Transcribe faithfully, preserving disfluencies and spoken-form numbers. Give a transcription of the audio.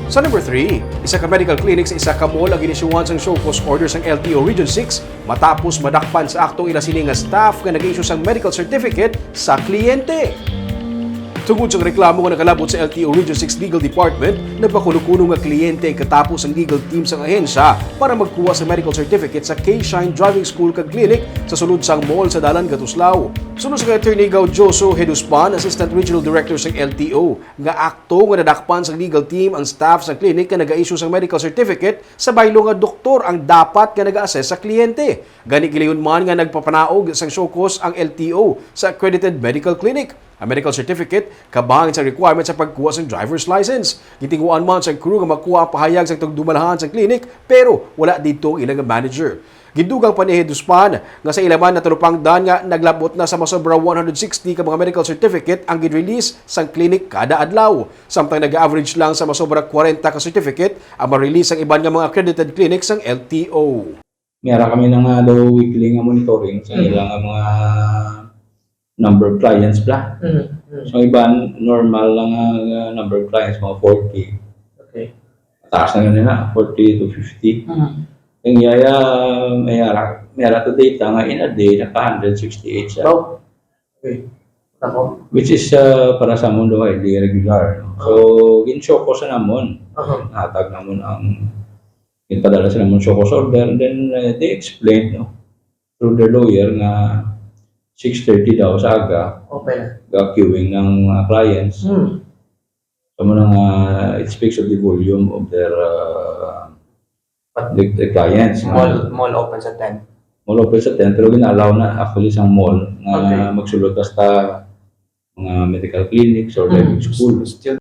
Sa number three, isa ka medical clinic sa isa ka mall ang ginisyuhan sang show cause order sang L T O Region six matapos madakpan sa akto ang ila sini nga staff nga nag-issue sang medical certificate sa kliyente. Tungod sa reklamo nga nakalabot sa L T O Region six Legal Department, nagpakuno-kuno nga kliyente ang katapo sang legal team sang ahensya para magkuha sa medical certificate sa K-Shine Driving School kag Clinic sa sulod sang mall sa Dalan Gatuslao. Suno sa kay Attorney Gaudioso Heduspan, Assistant Regional Director sang L T O, nga akto nga nadakpan sang legal team ang staff sa clinic nga nag-issue sang medical certificate sa baylo nga doktor ang dapat nga nag-assess sa kliyente. Gani gilayon man nga nagpapanaog sang show cause ang L T O sa accredited medical clinic. Ang medical certificate kabahin sa requirement sa pagkuha sang driver's license. Gitinguan man sang crew nga makuha ang pahayag sang tagdumalahan sang clinic, pero wala didto ang ila nga manager. Gindugang pa ni Heduspan nga sa ila man natalupangdan nga naglabot na sa masobra one hundred sixty ka mga medical certificate ang gin-release sang clinic kada adlaw, samtang nag-average lang sa masobra kwarenta ka certificate ang ma-release sang iban nga mga accredited clinic sang L T O. May ara kami na nga daw weekly nga monitoring sa Mm. ila nga mga number of clients bla. Mm, mm. So, iban, normal lang nga, nga number of clients, mga forty. Okay. Taas na yun na, forty to fifty. Mm. Ang yaya, may ara, may ara to data nga in a day, naka hundred sixty-eight siya. Wow. Okay. Nako. Which is, uh, para sa amon daw highly regular, no? So, Ah. gin-show cause sa namon. Aha. Hatag namon ang, ginpadala sa namon show cause order, and then, uh, they explained, no, through their lawyer nga six thirty daw sa aga, Open na. ga-queuing ng mga clients. Hmm. So, muna nga, it speaks of the volume of their, uh, But the, the clients, no? Mall, mall open sa ten. Mall open sa ten, pero gina-allow na actually sa mall nga Okay. magsulod basta mga medical clinics or Mm. driving school. Still